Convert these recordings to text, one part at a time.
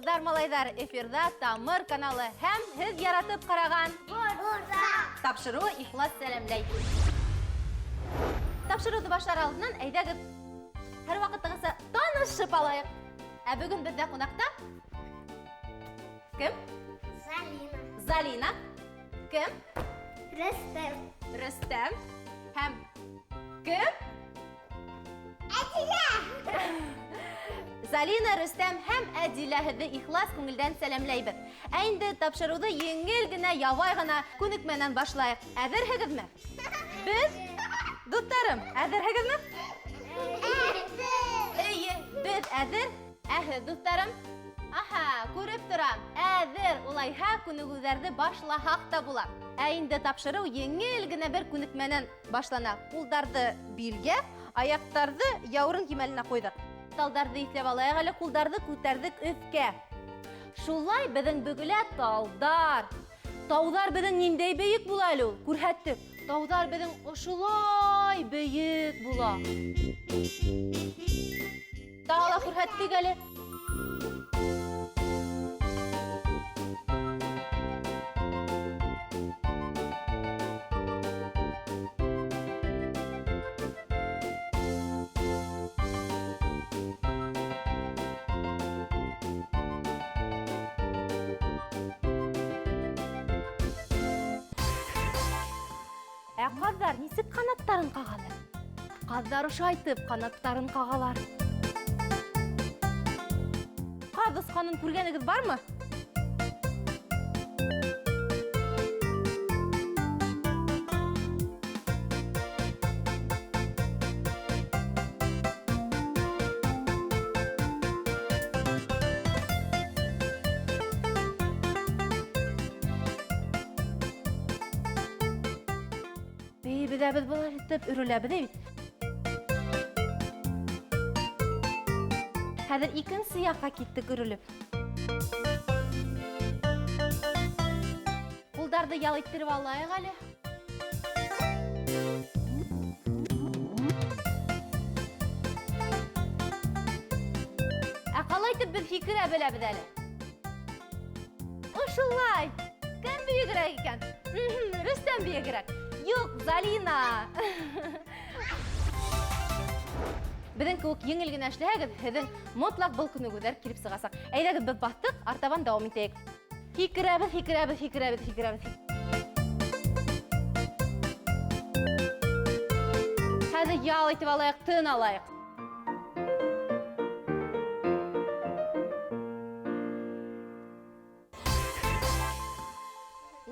Ҡыҙҙар, малайҙар, эфирҙа Тамыр каналы һәм һеҙ яратып ҡараған Ҡурсаҡ тапшырыуы ихлас сәләмләй. Тапшырыуҙы башлар алдынан әйҙәгеҙ һәр ваҡыттағыса танышып алайыҡ. Ә бөгөн беҙҙә ҡунаҡта кем? Залина. Залина. Кем? Рөстәм. Рөстәм. Һәм кем? Әдилә. Залина, Рөстәм һәм Әдилә һеҙҙе ихлас күңелдән сәләмләйбеҙ. Ә инде тапшырыуҙы еңел генә, ябай ғына күнекмәнән башлайыҡ. Әҙерһегеҙме? Беҙ, дуҫтарым, әҙерһегеҙме? Әҙер. Эйе, беҙ әҙер. Ә һеҙ, дуҫтарым? Аһа, күреп торам. Әҙер. Улайһа, күнегеүҙәрҙе башлаһаҡ та була. Ә инде тапшырыу еңел генә бер күнекмәнән башлана. Ҡулдарҙы билгә, аяҡтарҙы яурын кимәленә ҡуйҙыҡ. Талдарҙы иҫләп алайыҡ әле, ҡулдарҙы күтәрҙек өҫкә. Шулай беҙҙең бөгөлә талдар. Тауҙар беҙҙең ниндәй бейек була әле ул? Күрһәттек. Тауҙар беҙҙең ошолай бейек була. Тағы ла күрһәттек әле. Ә ҡаҙҙар нисек ҡанаттарын ҡағалар? Ҡаҙҙар ошайтып ҡанаттарын ҡағалар. Ҡаҙ осҡанын күргәнегеҙ бармы? Бейебеҙ ҙә беҙ былай итеп өрөләбеҙ бит. Хәҙер икенсе яҡҡа киттек өрөлөп. Ҡулдарҙы ял иттереп алайыҡ әле. Ә ҡалай итеп беҙ һикерә беләбеҙ әле? Ошолай. Кем бейегерәк икән? Рөстәм бейегерәк. Юҡ, Залина. Беҙҙең кеүек еңел генә эшләһәгеҙ, һеҙҙең мотлаҡ был күнегеүҙәр килеп сығасаҡ. Әйҙәгеҙ, беҙ баҫтыҡ, артабан дауам итәйек. Һикерәбеҙ, һикерәбеҙ, һикерәбеҙ, һикерәбеҙ. Хәҙер ял итеп алайыҡ, тын алайыҡ.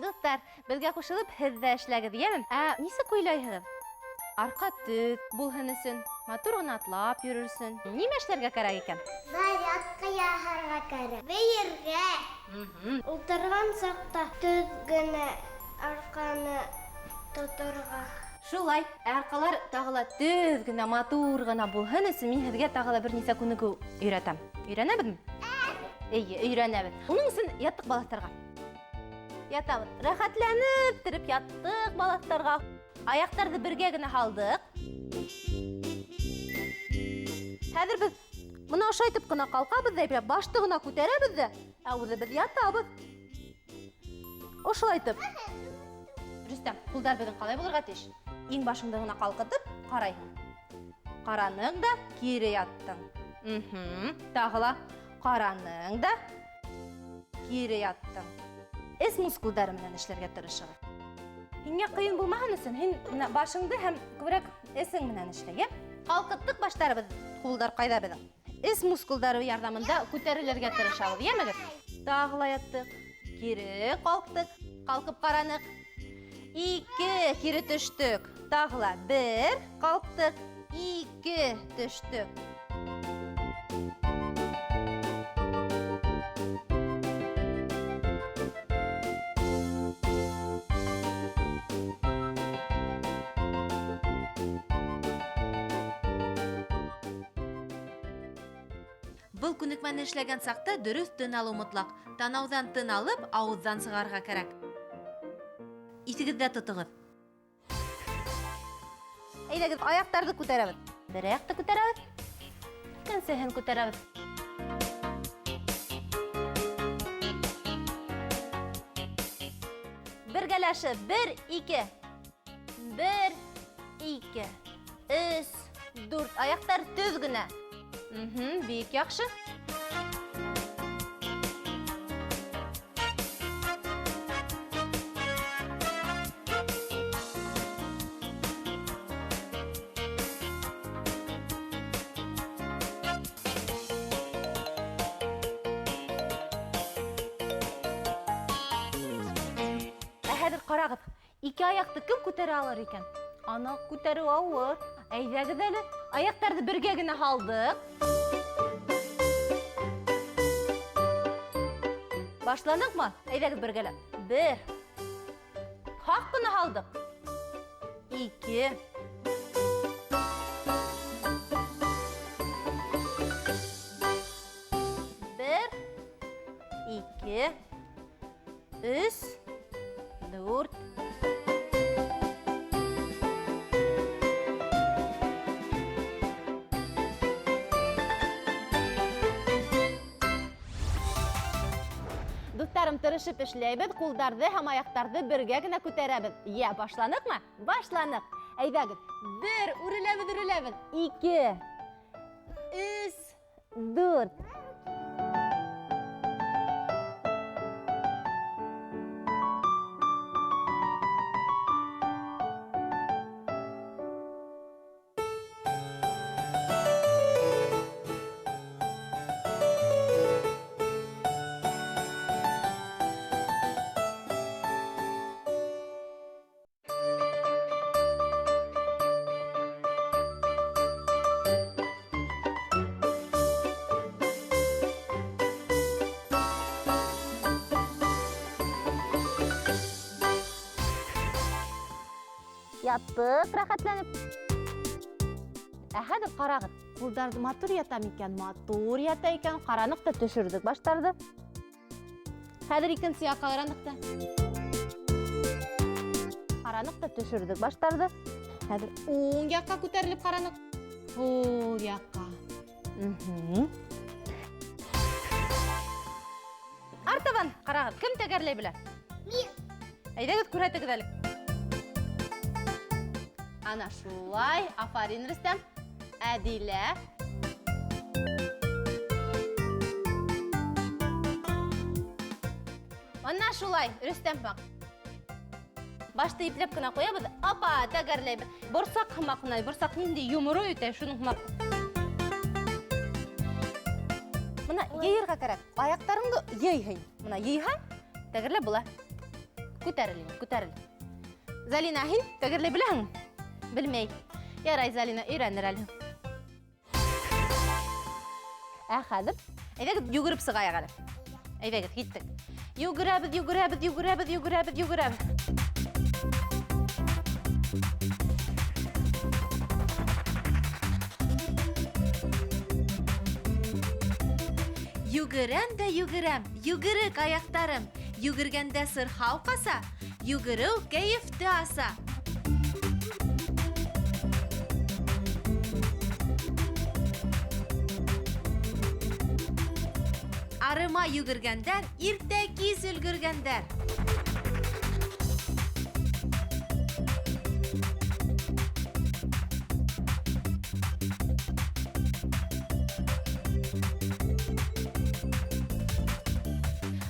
Дуҫтар, беҙгә ҡушылып һеҙ ҙә эшләгеҙ, йәме? Ә нисек уйлайһығыҙ? Арҡа төҙ булһын өсөн, матур ғына атлап йөрөр өсөн нимә эшләргә кәрәк икән? Зарядка яһарға кәрәк. Бейергә. Ултырған саҡта төҙ генә арҡаны тоторға. Шулай, ә арҡалар тағы ла төҙ генә, матур ғына булһын өсөн мин һеҙгә тағы ла бер нисә күнегеү өйрәтәм. Өйрәнәбеҙме? Эйе, өйрәнәбеҙ. Уның өсөн яттыҡ балаҫтарға. Ятабыҙ. Рәхәтләнеп тереп яттыҡ балаҫтарға. Аяҡтарҙы бергә генә һалдыҡ. Хәҙер беҙ бына ошайтып ҡына ҡалҡабыҙ ҙа, әйбәт башты ғына күтәрәбеҙ ҙә, ә үҙебеҙ ятабыҙ. Ошолайтып. Рөстәм, ҡулдар беҙҙең ҡалай булырға тейеш? Иң башыңды ғына ҡалҡытып ҡарайһың. Ҡараның да кире яттың. Тағы ла ҡараның да кире яттың. Эс мускулдары менән эшләргә тырышығыҙ. Һиңә ҡыйын булмаһын өсөн һин менә башыңды һәм күберәк эсең менән эшлә, йә? Ҡалҡыттыҡ баштарыбыҙ, ҡулдар ҡайҙа беҙҙең? Эс мускулдары ярҙамында күтәрелергә тырышабыҙ, йәмегеҙ? Тағы ла яттыҡ, кире ҡалҡтыҡ, ҡалҡып ҡараныҡ. Ике, кире төштөк. Тағы ла бер, ҡалҡтыҡ, ике, төштөк. Был күнекмәне эшләгән саҡта дөрөҫ тын алыу мотлаҡ. Танауҙан тын алып, ауыҙҙан сығарырға кәрәк. Иҫегеҙҙә тотоғоҙ. Әйҙәгеҙ, аяҡтарҙы күтәрәбеҙ. Бер аяҡты күтәрәбеҙ, икенсеһен күтәрәбеҙ. Бергәләшеп. 1, 2. 1, 2, 3, 4. Аяҡтар төҙ генә. Бик яҡшы. Ә хәҙер ҡарағыҙ, ике аяҡты кем күтәрә алыр икән? Ана күтәреү ауыр. Әйҙәгеҙ әле, аяҡтарҙы бергә генә һалдыҡ. Башланыҡмы? Әйҙәгеҙ бергәләп. 1. Һаҡ ҡына һалдыҡ. 2. 1, 2, 3, 4. Дуҫтарым, тырышып эшләйбеҙ, ҡулдарҙы һәм аяҡтарҙы бергә генә күтәрәбеҙ. Йә, башланыҡмы? Башланыҡ. Әйҙәгеҙ. 1, үреләбеҙ, үреләбеҙ. 2, 3, 4. Яттыҡ, рәхәтләнеп. Ә хәҙер ҡарағыҙ, ҡулдарҙы матур ята микән? Матур ята икән. Ҡараныҡ та төшөрҙөк баштарҙы. Хәҙер икенсе яҡҡа ҡараныҡ та. Ҡараныҡ та төшөрҙөк баштарҙы. Хәҙер уң яҡҡа күтәрелеп ҡараныҡ. Һул яҡҡа. Артабан ҡарағыҙ, кем тәгәрләй белә? Мин. Әйҙәгеҙ, күрһәтегеҙ әле. Ана шулай, афарин, Рөстәм. Әдилә. Ана шулай, Рөстәм баҡ. Башты ипләп кенә ҡуябыҙ, апа, тәгәрләйбеҙ. Борсаҡ һымаҡ һынай, борсаҡ ниндәй йоморо итә, шуның һымаҡ. Бына йыйырға кәрәк. Аяҡтарыңды йыйһың. Бына йыйһаң, тәгәрләп була. Күтәрел, күтәрел. Залина, һин тәгәрләй беләһеңме? Белмәй. Ярай, Залина, өйрәнер әле. Ә хәҙер, әйҙәгеҙ йүгереп сығайыҡ әле. Әйҙәгеҙ, киттек. Йүгерәбеҙ, йүгерәбеҙ, йүгерәбеҙ, йүгерәбеҙ, йүгерәбеҙ. Йүгерәм дә йүгерәм, йүгерек аяҡтарым. Йүгергәндә сырхау ҡаса, йүгереү кәйефте аса. Арыма йүгергәндәр, иртә кис өлгөргәндәр.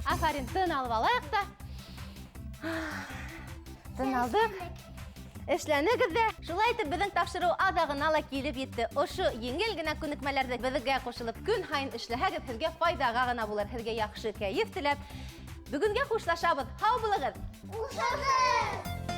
Афарин, тын алып алайыҡ та. Тын алдыҡ. Эшләнегеҙ ҙә. Шулай итеп, беҙҙең тапшырыу аҙағына ла килеп етте. Ошо еңел генә күнекмәләрҙе беҙгә ҡушылып көн һайын эшләһәгеҙ, һеҙгә файҙаға ғына булыр, һеҙгә яҡшы кәйеф теләп. Бөгөнгә хушлашабыҙ. Һау булығыҙ. Хушығыҙ.